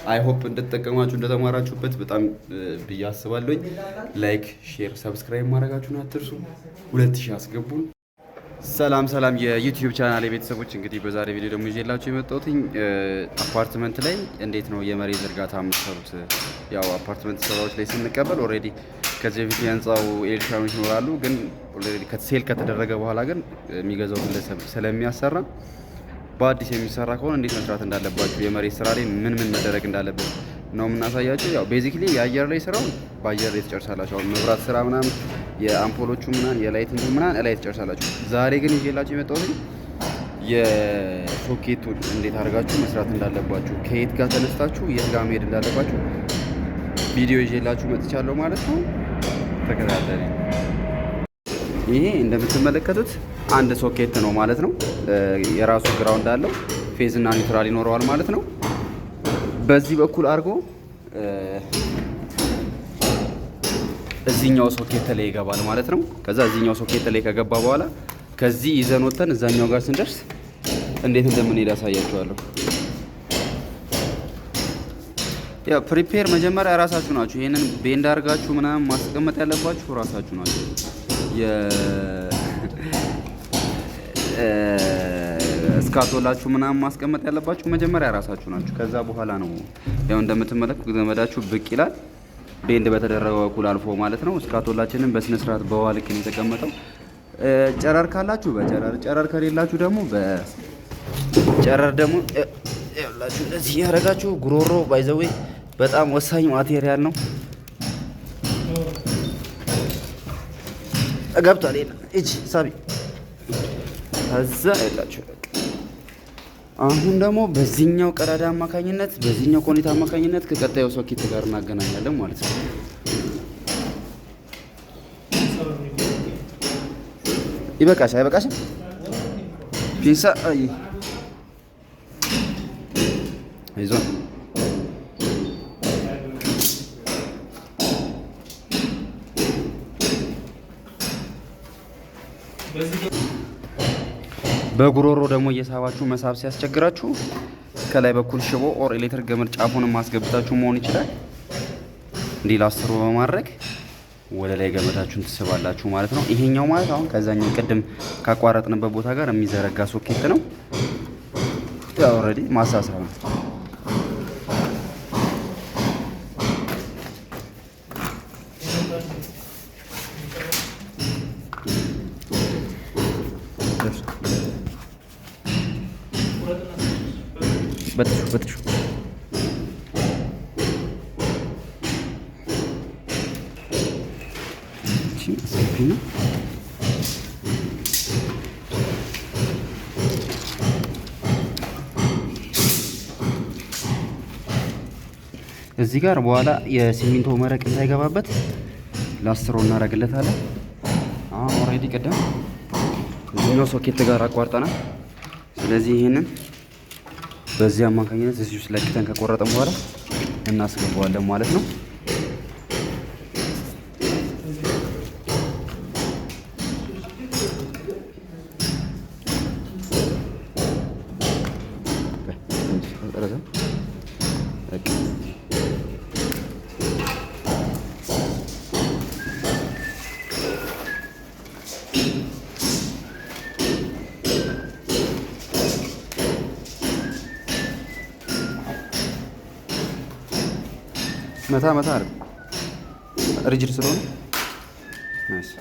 I hope እንደተጠቀማችሁ እንደተማራችሁበት በጣም ብዬ አስባለሁኝ። Like፣ share፣ subscribe ማድረጋችሁን አትርሱ። 2000 አስገቡን። ሰላም ሰላም የ YouTube channel የቤተሰቦች፣ እንግዲህ በዛሬ ቪዲዮ ደግሞ ይዤላችሁ የመጣሁት አፓርትመንት ላይ እንዴት ነው የመሬት ዝርጋታ የምትሰሩት? ያው አፓርትመንት ስራዎች ላይ ስንቀበል already ከዚህ በፊት የህንፃው ኤሌክትሪሻኖች ይኖራሉ፣ ግን already sale ከተደረገ በኋላ ግን የሚገዛው ግለሰብ ስለሚያሰራ በአዲስ የሚሰራ ከሆነ እንዴት መስራት እንዳለባችሁ፣ የመሬት ስራ ላይ ምን ምን መደረግ እንዳለበት ነው የምናሳያችሁ። ያው basically የአየር ላይ ስራውን በአየር ላይ ትጨርሳላችሁ። አሁን መብራት ስራ ምናምን፣ የአምፖሎቹ ምናምን፣ የ lighting ምናምን ላይ ትጨርሳላችሁ። ዛሬ ግን ይዤላችሁ የመጣሁት የሶኬቱን እንዴት አድርጋችሁ መስራት እንዳለባችሁ፣ ከየት ጋር ተነስታችሁ የት ጋር መሄድ እንዳለባችሁ ቪዲዮ ይዤላችሁ መጥቻለሁ ማለት ነው። ተከታተሉ። ይሄ እንደምትመለከቱት አንድ ሶኬት ነው ማለት ነው። የራሱ ground አለው፣ phase እና neutral ይኖረዋል ማለት ነው። በዚህ በኩል አድርጎ እዚህኛው ሶኬት ላይ ይገባል ማለት ነው። ከዛ እዚህኛው ሶኬት ላይ ከገባ በኋላ ከዚህ ይዘን ወጥተን እዛኛው ጋር ስንደርስ እንዴት እንደምንሄድ አሳያችኋለሁ። ያው prepare መጀመሪያ ራሳችሁ ናችሁ። ይሄንን bend አድርጋችሁ ምናምን ማስቀመጥ ያለባችሁ ራሳችሁ ናችሁ። እስካቶላችሁ ምናምን ማስቀመጥ ያለባችሁ መጀመሪያ ራሳችሁ ናችሁ። ከዛ በኋላ ነው ያው እንደምትመለከቱት ገመዳችሁ ብቅ ይላል። Bend በተደረገው በኩል አልፎ ማለት ነው። እስካቶላችንን በስነ ስርዓት በውሃ ልክ ነው የተቀመጠው። ጨረር ካላችሁ በጨረር፣ ጨረር ከሌላችሁ ደግሞ በጨረር ደግሞ ያላችሁ እንደዚህ ያደረጋችሁ። ጉሮሮ by the way በጣም ወሳኝ material ነው። ገብቷል። እጅ ሳቢ ከዛ ያላችሁ አሁን ደግሞ በዚህኛው ቀዳዳ አማካኝነት፣ በዚህኛው connect አማካኝነት ከቀጣዩ ሶኬት ጋር እናገናኛለን ማለት ነው። ይበቃሽ አይበቃሽም? ፒንሳ አይ አይዞን። በጉሮሮ ደግሞ እየሳባችሁ መሳብ ሲያስቸግራችሁ ከላይ በኩል ሽቦ or ኤሌክትሪክ ገመድ ጫፉን ማስገብታችሁ መሆን ይችላል። እንዲህ ላስትሮ በማድረግ ወደ ላይ ገመዳችሁን ትስባላችሁ ማለት ነው። ይሄኛው ማለት አሁን ከዛኛው ቅድም ካቋረጥንበት ቦታ ጋር የሚዘረጋ ሶኬት ነው። ያው already ማሳሰብ ነው። በጥሹ በጥሹ። ነው። እዚህ ጋር በኋላ የሲሚንቶ መረቅ እንዳይገባበት ላስትሮ እናደርግለታለን። አሁን already ቅድም እዚህኛው ሶኬት ጋር አቋርጠናል። ስለዚህ ይህንን በዚህ አማካኝነት እዚህ ውስጥ ለክተን ከቆረጥን በኋላ እናስገባዋለን ማለት ነው። መታ መታ አድርግ፣ rigid ስለሆነ nice።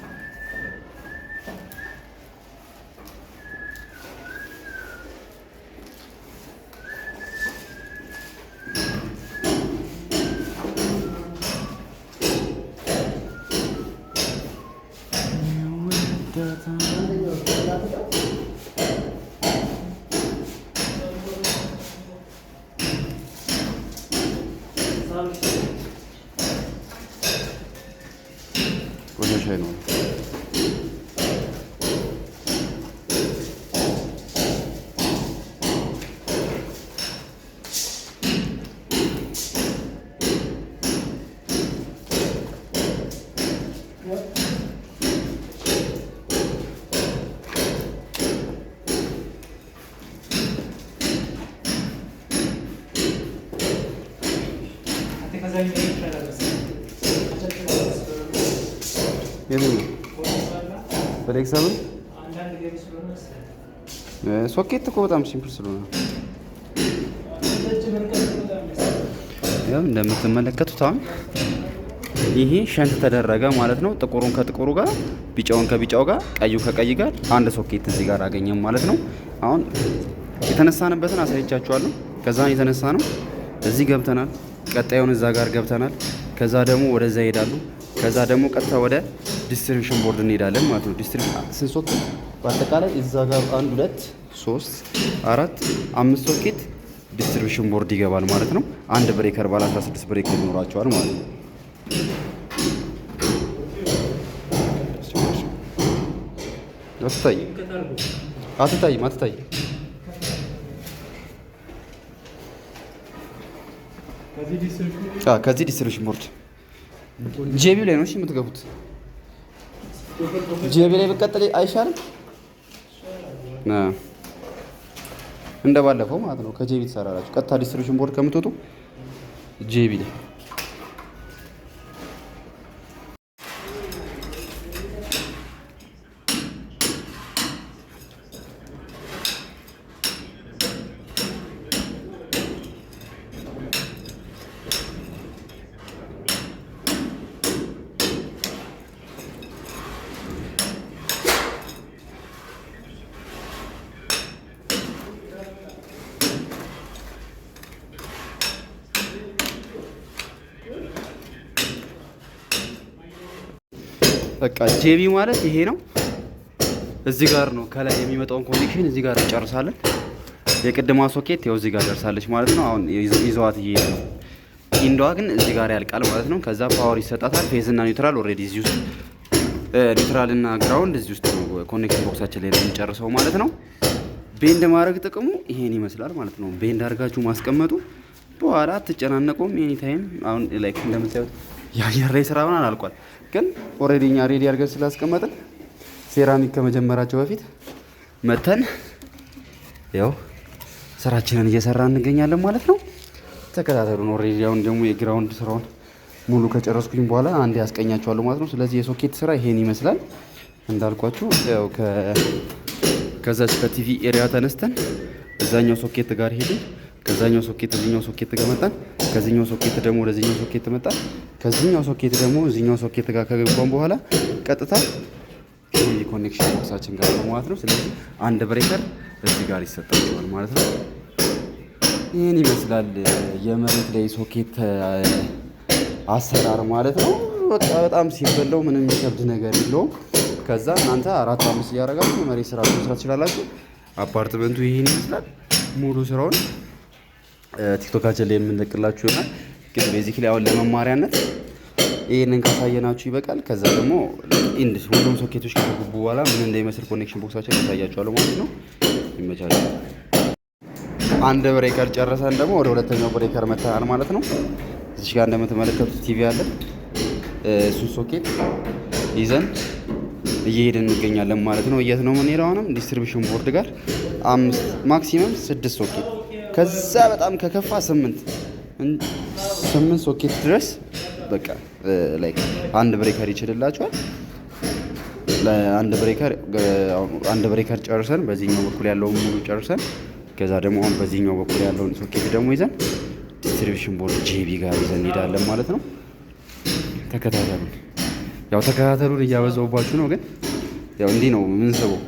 ቆንጆ ሻይ ነው። የትኛው Flexible ሶኬት እኮ በጣም simple ስለሆነ ያው እንደምትመለከቱት አሁን ይሄ shunt ተደረገ ማለት ነው። ጥቁሩን ከጥቁሩ ጋር፣ ቢጫውን ከቢጫው ጋር፣ ቀዩ ከቀይ ጋር አንድ ሶኬት እዚህ ጋር አገኘም ማለት ነው። አሁን የተነሳንበትን አሳይቻችኋለሁ። ከዛ የተነሳ ነው እዚህ ገብተናል። ቀጣዩን እዛ ጋር ገብተናል። ከዛ ደግሞ ወደዛ ይሄዳሉ። ከዛ ደግሞ ቀጥታ ወደ distribution board እንሄዳለን ማለት ነው። Distribution ስንት ሶኬት በአጠቃላይ እዛ ጋር አንድ፣ ሁለት፣ ሶስት፣ አራት፣ አምስት ሶኬት distribution board ይገባል ማለት ነው። አንድ breaker ባለ 16 breaker ይኖራቸዋል ማለት ነው። አትታይም፣ አትታይም፣ አትታይም። ከዚህ distribution board JB ላይ ነው እሺ የምትገቡት። JB ላይ ብቀጥል አይሻልም? እንደ ባለፈው ማለት ነው። ከ JB ትሰራላችሁ። ቀጥታ distribution board ከምትወጡ JB ላይ። በቃ JB ማለት ይሄ ነው። እዚህ ጋር ነው ከላይ የሚመጣውን connection እዚህ ጋር እንጨርሳለን። የቅድሟ ሶኬት ያው እዚህ ጋር ደርሳለች ማለት ነው። አሁን ይዘዋት እየሄዱ ነው። End ዷ ግን እዚህ ጋር ያልቃል ማለት ነው። ከዛ power ይሰጣታል። Phase እና neutral already እዚህ ውስጥ፣ neutral እና ground እዚህ ውስጥ ነው፣ connection box ኣችን ላይ ነው የምንጨርሰው ማለት ነው። Bend ማድረግ ጥቅሙ ይሄን ይመስላል ማለት ነው። Bend አድርጋችሁ ማስቀመጡ በኋላ አትጨናነቁም። Anytime አሁን like እንደምታዩት የአየር ላይ ስራ ምናምን አልቋል፣ ግን already እኛ ready አድርገን ስላስቀመጥን ሴራሚክ ከመጀመራቸው በፊት መተን ያው ስራችንን እየሰራ እንገኛለን ማለት ነው። ተከታተሉን። Already አሁን ደግሞ የ ground ስራውን ሙሉ ከጨረስኩኝ በኋላ አንድ ያስቀኛቸዋለሁ ማለት ነው። ስለዚህ የሶኬት ስራ ይሄን ይመስላል። እንዳልኳችሁ ያው ከዛች ከ TV area ተነስተን እዛኛው ሶኬት ጋር ሄድን። ከዛኛው ሶኬት እዚኛው ሶኬት ጋር መጣን። ከዚኛው ሶኬት ደግሞ ወደዚኛው ሶኬት መጣን። ከዚኛው ሶኬት ደግሞ እዚኛው ሶኬት ጋር ከገባን በኋላ ቀጥታ የ connection box ኣችን ጋር ነው ማለት ነው። ስለዚህ አንድ breaker እዚህ ጋር ይሰጣቸዋል ማለት ነው። ይህን ይመስላል የመሬት ላይ ሶኬት አሰራር ማለት ነው። በቃ በጣም simple ነው፣ ምንም የሚከብድ ነገር የለውም። ከዛ እናንተ አራት አምስት እያደረጋችሁ መሬት ስራ መስራት ትችላላችሁ። አፓርትመንቱ ይህን ይመስላል። ሙሉ ስራውን ቲክቶካችን ላይ የምንለቅላችሁ ይሆናል። ግን basically አሁን ለመማሪያነት ይህንን ካሳየናችሁ ይበቃል። ከዛ ደግሞ end ሁሉም ሶኬቶች ከተገቡ በኋላ ምን እንደሚመስል connection box ኣችን ያሳያችኋለሁ ማለት ነው። ይመቻል። አንድ breaker ጨርሰን ደግሞ ወደ ሁለተኛው breaker መተናል ማለት ነው። እዚህ ጋር እንደምትመለከቱት ቲቪ አለ። እሱን ሶኬት ይዘን እየሄድን እንገኛለን ማለት ነው። የት ነው የምንሄደው? አሁንም distribution board ጋር አምስት፣ maximum ስድስት ሶኬት፣ ከዛ በጣም ከከፋ ስምንት ሶኬት ድረስ በቃ like አንድ breaker ይችልላችኋል። ለአንድ breaker አንድ breaker ጨርሰን በዚህኛው በኩል ያለውን ሙሉ ጨርሰን ከዛ ደግሞ አሁን በዚህኛው በኩል ያለውን ሶኬት ደግሞ ይዘን distribution board JB ጋር ይዘን እንሄዳለን ማለት ነው። ተከታተሉን። ያው ተከታተሉን እያበዛውባችሁ ነው፣ ግን ያው እንዲህ ነው የምንስበው።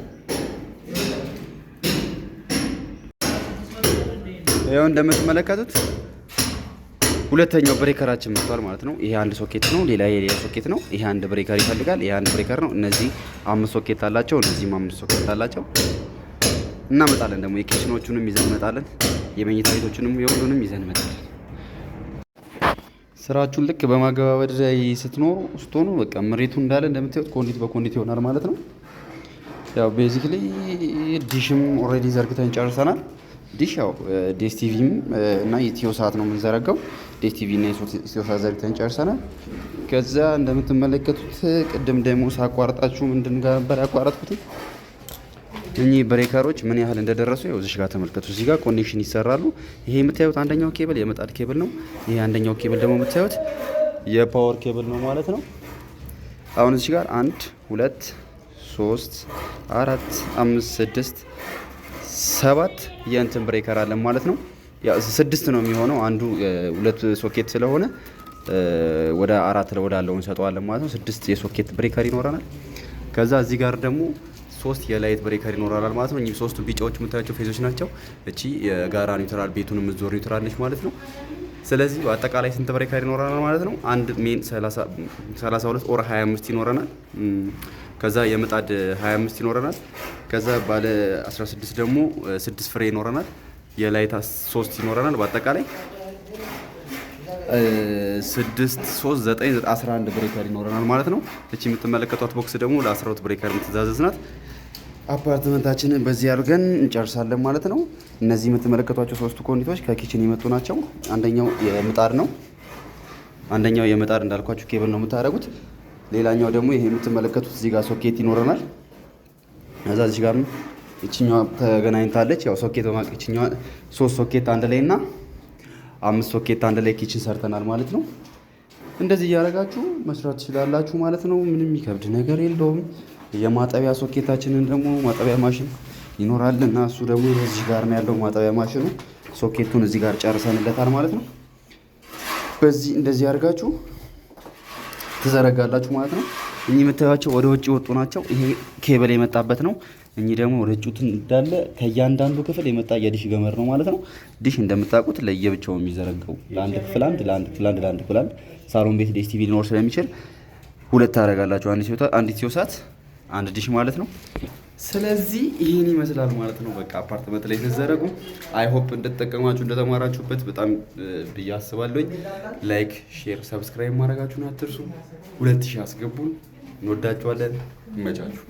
ያው እንደምትመለከቱት ሁለተኛው breaker ኣችን መጥቷል ማለት ነው። ይሄ አንድ ሶኬት ነው፣ ሌላ የሌላ ሶኬት ነው። ይሄ አንድ breaker ይፈልጋል። ይሄ አንድ breaker ነው። እነዚህ አምስት ሶኬት አላቸው፣ እነዚህም አምስት ሶኬት አላቸው። እናመጣለን ደግሞ የ kitchen ኦቹንም ይዘን እንመጣለን። የመኝታ ቤቶቹንም የሁሉንም ይዘን እንመጣለን። ስራችሁን ልክ በማገባደድ ላይ ስትሆኑ በቃ መሬቱ እንዳለ እንደምታዩት conduit በ conduit ይሆናል ማለት ነው። ያው basically dish ም already ዘርግተን ጨርሰናል። ዲሽ ያው DStv ም እና ኢትዮ ሳት ነው የምንዘረጋው። DStv እና ኢትዮ ሳት ዘርግተን ጨርሰናል። ከዛ እንደምትመለከቱት ቅድም ደግሞ ሳቋርጣችሁ ምንድን ጋር ነበር ያቋረጥኩት? እኚህ breaker ኦች ምን ያህል እንደደረሱ ያው እዚህ ጋር ተመልከቱ። እዚህ ጋር connection ይሰራሉ። ይሄ የምታዩት አንደኛው ኬብል የምጣድ ኬብል ነው። ይሄ አንደኛው ኬብል ደግሞ የምታዩት የ power cable ነው ማለት ነው። አሁን እዚህ ጋር አንድ፣ ሁለት፣ ሶስት፣ አራት፣ አምስት፣ ስድስት፣ ሰባት የእንትን breaker አለን ማለት ነው። ያው ስድስት ነው የሚሆነው፣ አንዱ ሁለት ሶኬት ስለሆነ ወደ አራት ወዳለው እንሰጠዋለን ማለት ነው። ስድስት የ socket breaker ይኖረናል። ከዛ እዚህ ጋር ደግሞ ሶስት የ light breaker ይኖረናል ማለት ነው። እኚህ ሶስቱ ቢጫዎች የምታያቸው phase ኦች ናቸው። እቺ የጋራ neutral፣ ቤቱን የምትዞር neutral ነች ማለት ነው። ስለዚህ በአጠቃላይ ስንት breaker ይኖረናል ማለት ነው? አንድ main 32 or 25 ይኖረናል። ከዛ የምጣድ 25 ይኖረናል። ከዛ ባለ 16 ደግሞ 6 ፍሬ ይኖረናል። የ light 3 ይኖረናል። በአጠቃላይ 6፣ 3፣ 9፣ 11 breaker ይኖረናል ማለት ነው። እቺ የምትመለከቷት box ደግሞ ለ12 breaker የምትዛዘዝ ናት። አፓርትመንታችንን በዚህ አድርገን እንጨርሳለን ማለት ነው። እነዚህ የምትመለከቷቸው ሶስቱ conduit ኦች ከ kitchen የመጡ ናቸው። አንደኛው የምጣድ ነው። አንደኛው የምጣድ እንዳልኳችሁ ኬብል ነው የምታደርጉት። ሌላኛው ደግሞ ይሄ የምትመለከቱት እዚህ ጋር ሶኬት ይኖረናል። ከዛ እዚህ ጋርም ይችኛዋ ተገናኝታለች። ያው ሶኬት በማቅ ይችኛዋ ሶስት ሶኬት አንድ ላይ እና አምስት ሶኬት አንድ ላይ kitchen ሰርተናል ማለት ነው። እንደዚህ እያደረጋችሁ መስራት ትችላላችሁ ማለት ነው። ምንም የሚከብድ ነገር የለውም። የማጠቢያ ሶኬታችንን ደግሞ ማጠቢያ ማሽን ይኖራል እና እሱ ደግሞ እዚህ ጋር ነው ያለው ማጠቢያ ማሽኑ። ሶኬቱን እዚህ ጋር ጨርሰንለታል ማለት ነው። በዚህ እንደዚህ አድርጋችሁ ትዘረጋላችሁ ማለት ነው። እኚህ የምታዩቸው ወደ ውጭ የወጡ ናቸው። ይሄ ኬብል የመጣበት ነው። እኚህ ደግሞ ወደ ውጭ እንዳለ ከእያንዳንዱ ክፍል የመጣ የዲሽ ገመድ ነው ማለት ነው። ዲሽ እንደምታውቁት ለየብቻው የሚዘረጋው ለአንድ ክፍል አንድ፣ ለአንድ ክፍል አንድ፣ ለአንድ ክፍል አንድ። ሳሎን ቤት DStv ሊኖር ስለሚችል ሁለት ታደርጋላችሁ። አንድ ኢትዮሳት፣ አንድ ዲሽ ማለት ነው። ስለዚህ ይህን ይመስላል ማለት ነው። በቃ አፓርትመንት ላይ ስትዘረጉ I hope እንደተጠቀማችሁ እንደተማራችሁበት በጣም ብዬ አስባለሁኝ። Like፣ share፣ subscribe ማድረጋችሁን አትርሱ። 2000 አስገቡን። እንወዳችኋለን። ይመቻችሁ።